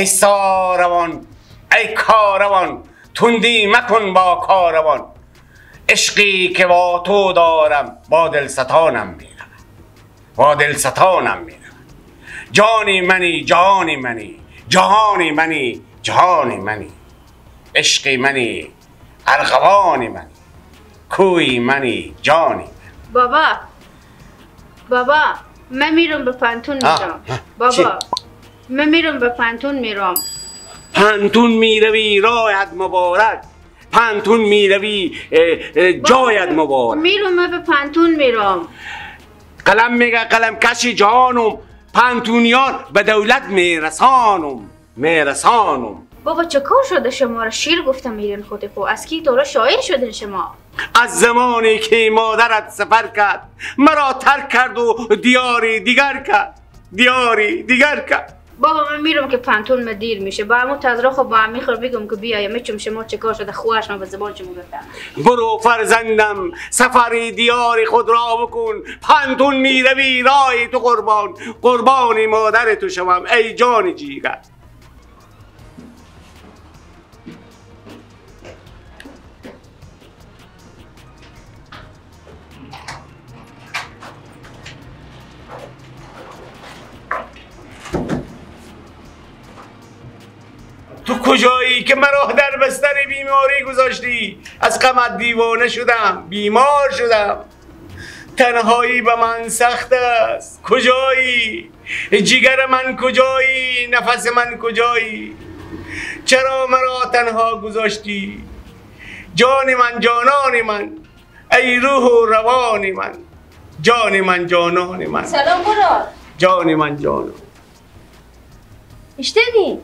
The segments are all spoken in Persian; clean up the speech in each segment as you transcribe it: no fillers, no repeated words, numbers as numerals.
ای ساروان ای کاروان، تندی مکن با کاروان. عشقی که با تو دارم با دل ستانم میرود، با دل ستانم میرود. جانی منی جانی منی، جهانی منی جهانی منی، عشقی منی ارغوانی منی، کوی منی جانی منی. بابا بابا من میرم به پانتون میرم. بابا من میرم به پانتون میرم. پانتون میروی راهت مبارک، پانتون میروی جایت مبارک. میرم من به پانتون میرم. قلم میگه قلم کشی جانم، پانتونیان به دولت میرسانم میرسانم. بابا چه کار شده شما را شیر گفتم میرین خود خو از کی دورا شاعر شدین شما؟ از زمانی که مادرت سفر کرد مرا ترک کرد و دیاری دیگر کرد، دیاری دیگر کرد. بابا من میرم که پانتون ما دیر میشه، با همون تزرا خب با هم میخور بگم که بیایم چون شما چه کار شده خواهش من به زبان شما گفتم. برو فرزندم سفری دیار خود را بکن، پانتون میروی رای تو قربان، قربانی مادر تو شوم ای جان جیگر. تو کجایی که مرا در بستر بیماری گذاشتی؟ از غمت دیوانه شدم، بیمار شدم، تنهایی به من سخت است. کجایی؟ جیگر من کجایی؟ نفس من کجایی؟ چرا مرا تنها گذاشتی؟ جان من جانان من، ای روح و روان من، جان من جانان من. سلام برو. جان من جانان. اشتنی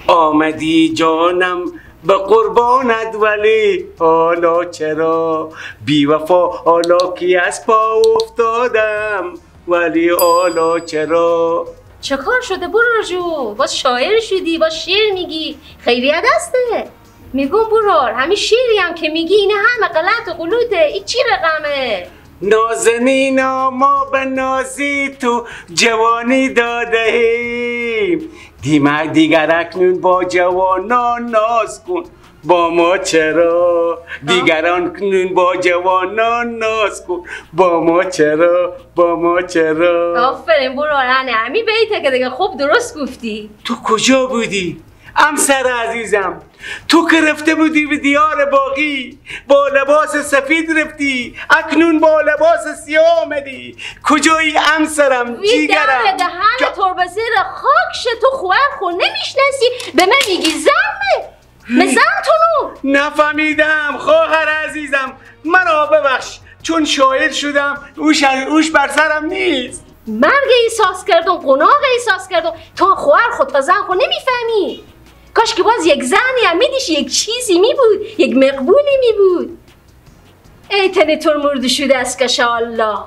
آمدی جانم به قربانت، ولی حالا چرا بی وفا؟ حالا کی از پا افتادم، ولی حالا چرا؟ چه کار شده برو جو؟ باز شاعر شدی، باز شعر میگی، خیریت هسته. میگم برار همین شعری هم که میگی اینه همه غلط و غلوطه. این چی رقمه؟ نازنینا ما به نازی تو جوانی داده ایم، دیگر اکنون با جوانان ناز کن با ما چرا؟ دیگران کنون با جوانان ناز کن با ما چرا؟ با ما چرا؟ آفرین برارنه، همین بیته که دیگه خوب درست گفتی. تو کجا بودی؟ همسر عزیزم، تو که رفته بودی به دیار باقی، با لباس سفید رفتی، اکنون با لباس سیاه آمدی. کجایی همسرم جیگرم؟ دهن تربه زیر خاک شه، تو خواه خو نمیشناسی، به من میگی زمه مزم تونو. نفهمیدم خواهر عزیزم، مرا ببخش، چون شاعر شدم اوش بر سرم نیست. مرگ احساس کردم، قناق احساس کردم، تا خواهر خود تا زن خو نمیفهمی. کاش که باز یک زنی هم میدیش، یک چیزی می بود، یک مقبولی می بود. ای تنه تر مرد شده است که الله.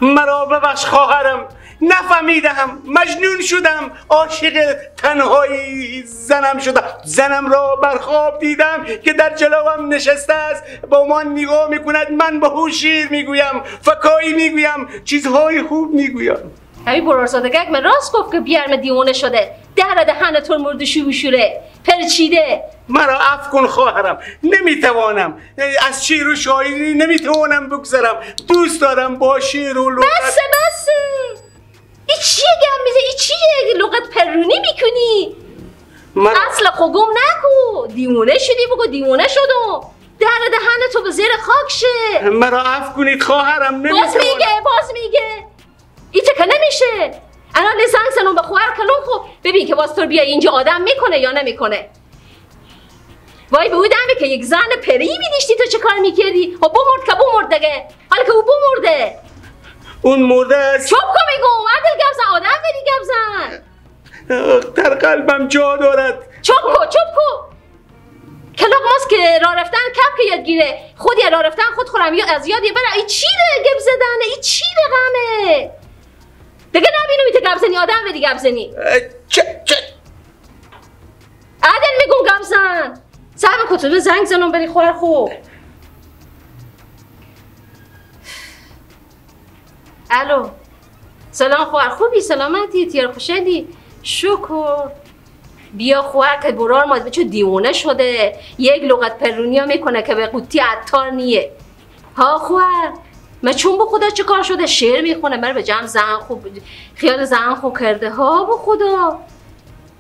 مرا ببخش خواهرم، نفهمیدم، مجنون شدم، عاشق تنهایی زنم شدم. زنم را بر خواب دیدم که در جلوم نشسته است، با من نگاه میکند، من با او شیر میگویم، فکایی میگویم، چیزهای خوب میگویم. همین برارزاده گگ من راست گفت که بیارم دیوانه شده، در دهنتون مرد شوشوره پرچیده. مرا عفو کن خواهرم، نمیتوانم از شعر و شاعری نمیتوانم بگذرم، دوست دارم با شعر و لغت. بسه بسه، ای چیه گم میزه؟ ای چیه لغت پرونی میکنی؟ اصل خوگم نکو، دیوانه شدی بگو دیوانه شدم، در دهن تو به زیر خاک شه. مرا عفو کنید خواهرم، نمیتوانم. باز میگه باز میگه ایته که نمیشه. الان زنگ زنم به خواهر کلون، خب ببین که باز تو بیا اینجا آدم میکنه یا نمیکنه. وای به او دمه که یک زن پری میدیشتی تو چه کار میکردی؟ خب بمرد که بمرد دیگه، حالا که او بمرده. اون مرده است. چوب کن میگم، عدل گپ زن، آدم بری گپ زن. در قلبم جا دارد. چوب کو چوب کو. کلاغ ماست که راه رفتن کپ که یادگیره، خود یا راه رفتن خود خورم یا از یاد بره. ای چی گپ زدنه؟ ای چی رقمه؟ دیگه نبینم ایت گپ زنی، آدم بدی گپ زنی. چه چه عدل میگم گپ زن. صاحب کتب زنگ زنم بری خور خوب. الو سلام خواهر، خوبی؟ سلامتی؟ تیار خوشدی؟ شکر بیا خوار که برار ما چه دیوانه شده، یک لغت پرونیا میکنه که به قوطی عطار نیه. ها خوار من چون به خدا چه کار شده؟ شعر میخونه من به جمع زن خوب خیال زن خوب کرده. ها به خدا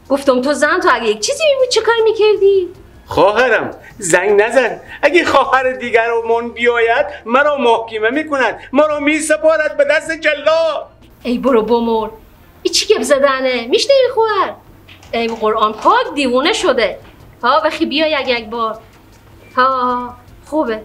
گفتم تو زن تو اگه یک چیزی میبود چه کار میکردی؟ خواهرم زنگ نزن، اگه خواهر دیگرمون بیاید مرا محکمه میکند، مرا میسپارد به دست جلاد. ای برو بمر، ای چی گپ زدنه؟ میشنوی خواهر؟ ای قرآن پاک دیوونه شده. ها وقتی بیا یک بار. ها خوبه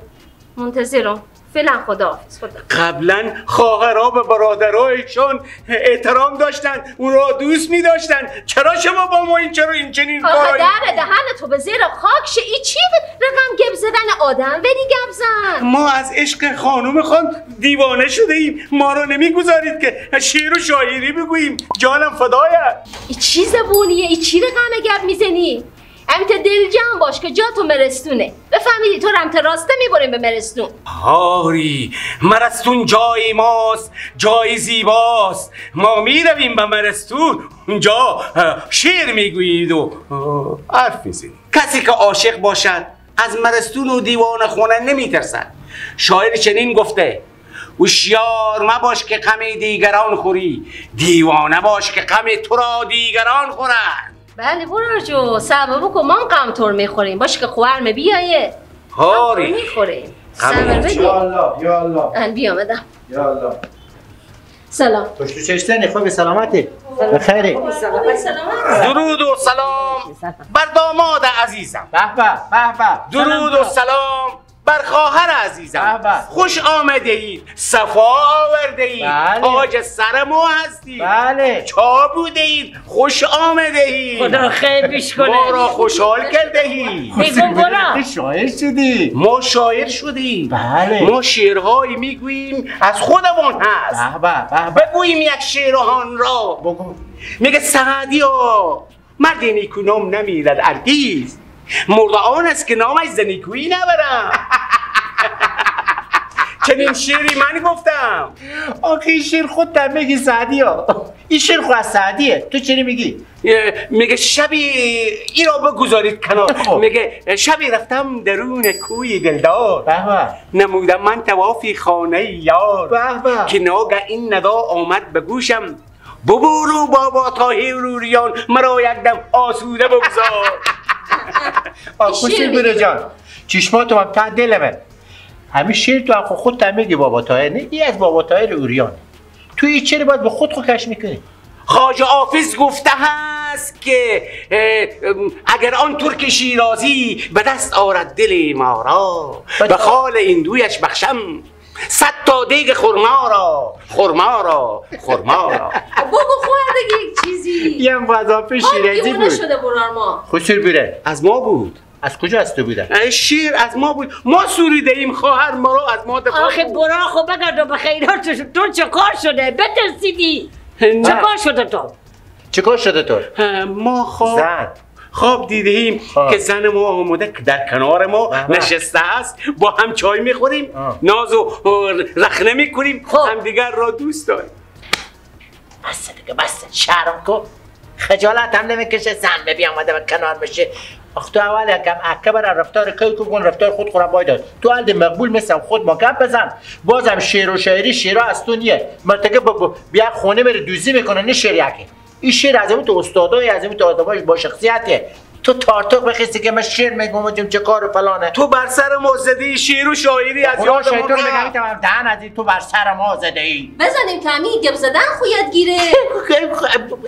منتظرم. فعلا خداحافظ. خدا. قبلا خواهرها به برادرایشان احترام داشتن، اون را دوست می داشتن. چرا شما با ما این چرا این چنین کارایی؟ در دهن تو به زیر خاک شه. ای چی رقم گپ زدن آدم ولی گپ زن. ما از عشق خانم خان دیوانه شده ایم، ما را نمیگذارید که شعر و شاعری بگوییم. جانم فدایت. ای چی زبونیه؟ ای چی رقم گپ میزنی؟ امیت دل جمع باش که جا تو مرستونه. بفهمیدی تو رمت راسته میبریم به مرستون. آری مرستون جای ماست، جای زیباست. ما میرویم به مرستون، اونجا شعر میگویید و حرف میزنید. کسی که عاشق باشد از مرستون و دیوان خونه نمیترسد. شاعر چنین گفته: هوشیار مباش که غم دیگران خوری، دیوانه باش که غم تو را دیگران خورند. بله برو جو صبر بکن، ما هم غم تو رو میخوریم. باشه که خوارم بیایه هاری میخوریم. صبر بده. یا الله یا الله. من بیامدم. یا الله. سلام. تو چشتنی خوبی؟ سلامتی؟ بخیری. درود و سلام بر داماد عزیزم. به به به به. درود و سلام بر خواهر عزیزم. خوش آمده اید، صفا آورده اید، تاج سر ما هستید. بله. چا بوده اید، خوش آمده اید. خدا خیر بیش کنه، ما را خوشحال کرده اید. شاعر شدی. ما شاعر شدیم. بله. ما شعرهایی میگوییم از خودمان هست. بگوییم یک شعرهان را. بگو. میگه سعدیا مرد نیکو نام نمیرد هرگز، مرد آن است که نامش ز نیکویی نبرم. چنین شعری من گفتم. آخه این شعر خودت میگی سعدی ها. این شعر خود از سعدیه، تو چرا میگی؟ میگه شبی این را بگذارید کنار. میگه شبی رفتم درون کوی دلدار، نمودم من طوافی خانه یار، که ناگه این ندا آمد به گوشم، ببرو بابا طاهر روریان، مرا یک دم آسوده بگذار. خوشی بره جان، چشماتو هم ته دلمه. همین شعر تو هم خودت هم میگی بابا طاهر، نه ای از بابا طاهر اوریان. تو این چرا باید به خود خود کش میکنی؟ خواجه حافظ گفته هست که اگر آن ترک شیرازی به دست آرد دل ما را، به خال این دویش بخشم 100 تا دیگ خرما را، خرما را، خرما را. بگو خورده یک چیزی. یه هم وظیفه شیرازی بود. شده برار ما. خوشتر بره. از ما بود. از کجا از تو بوده؟ شیر از ما بود. ما سوریده ایم خواهر، ما را از ما دفاع. آخه برا خب بگرد به خیرات تو چه کار شده؟ بترسیدی. چه کار شده تو؟ چه کار شده تو؟ ما خواب خواب دیدیم که زن ما آمده در کنار ما نشسته است، با هم چای میخوریم، ناز و رخنه میکنیم، همدیگر را دوست داریم. بس دیگه بس، شرم کن، خجالت هم نمیکشه زن ببی آمده به کنار بشه. آخ تو اول یکم اکبر رفتار کی کن، رفتار خود خورم باید داد. تو عند مقبول مثل خود ما گپ بزن، بازم شعر و شاعری شعرا از تو نیه. مرتکه بیا خونه میره دوزی میکنه، نه شعر یکی. این شعر از تو استادای از تو آدمای با شخصیته. تو تارتق بخیستی که من شعر میگم چه کار و فلانه. تو بر سر ما زدی شعر و شاعری از یاد ما. تو میگم دهن از تو بر سر ما زده ای. بزنیم کمی گپ زدن خویت گیره.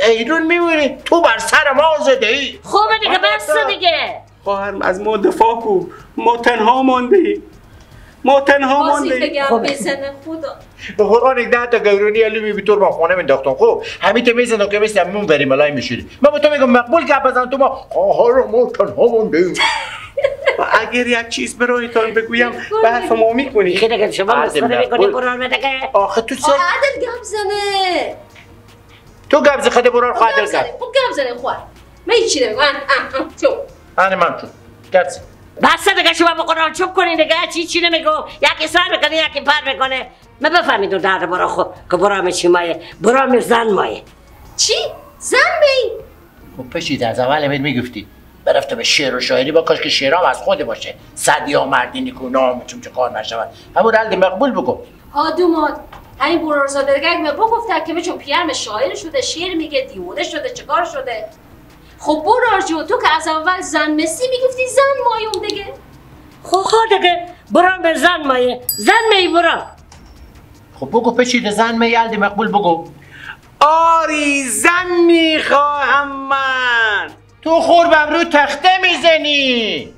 ایرون میمونی تو بر سر ما زده ای. خوبه دیگه بس دیگه. خواهرم از ما دفاع کن، ما تنها مانده ایم. ما تنها مانده ایم. بزنه خدا. به قرآن یک 10 تا گورونی علی بی تو با خونه مینداختم. خب همین تو میزنم که مثل مون بریم ملای میشید. من با تو میگم مقبول گپ بزن، تو ما خواهر ما تنها مانده ایم. اگر یک چیز برایتان بگویم به حرف ما میکنی. خیلی که شما مسخره میکنی قرآن بده که آخه تو سر عادل گپ زنه. تو گپ زن خود برار خواهر گپ. خب گپ زنه خواهر. من هیچی نمیگم. چو. انا من چو. گپ زن. بس دیگه شما به قرآن چوب کنین دیگه، چی نمیگم. یکی سر میکنه یکی پر میکنه. من بفهمیدم درد برا خود که برام چی مایه، برام زن مایه. چی؟ زن می. خب پشید از اول امید میگفتی برفته به شعر و شاعری با کاش که شعرام از خود باشه. صدیا مردی نیکو نام چون چه کار نشود. همون رلد مقبول بگو. ها دوماد همین برارزاده گگ me بگفته که چون پیرم شاعر شده، شعر میگه، دیوونه شده، چه کار شده. خب برار جو تو که از اول زن مسی میگفتی زن مایوم دیگه. خب دیگه برام به زن مایه، زن می برام. خب بگو پشید زن می الدی مقبول بگو. آری زن میخواهم من. تو خوربم رو تخته میزنی.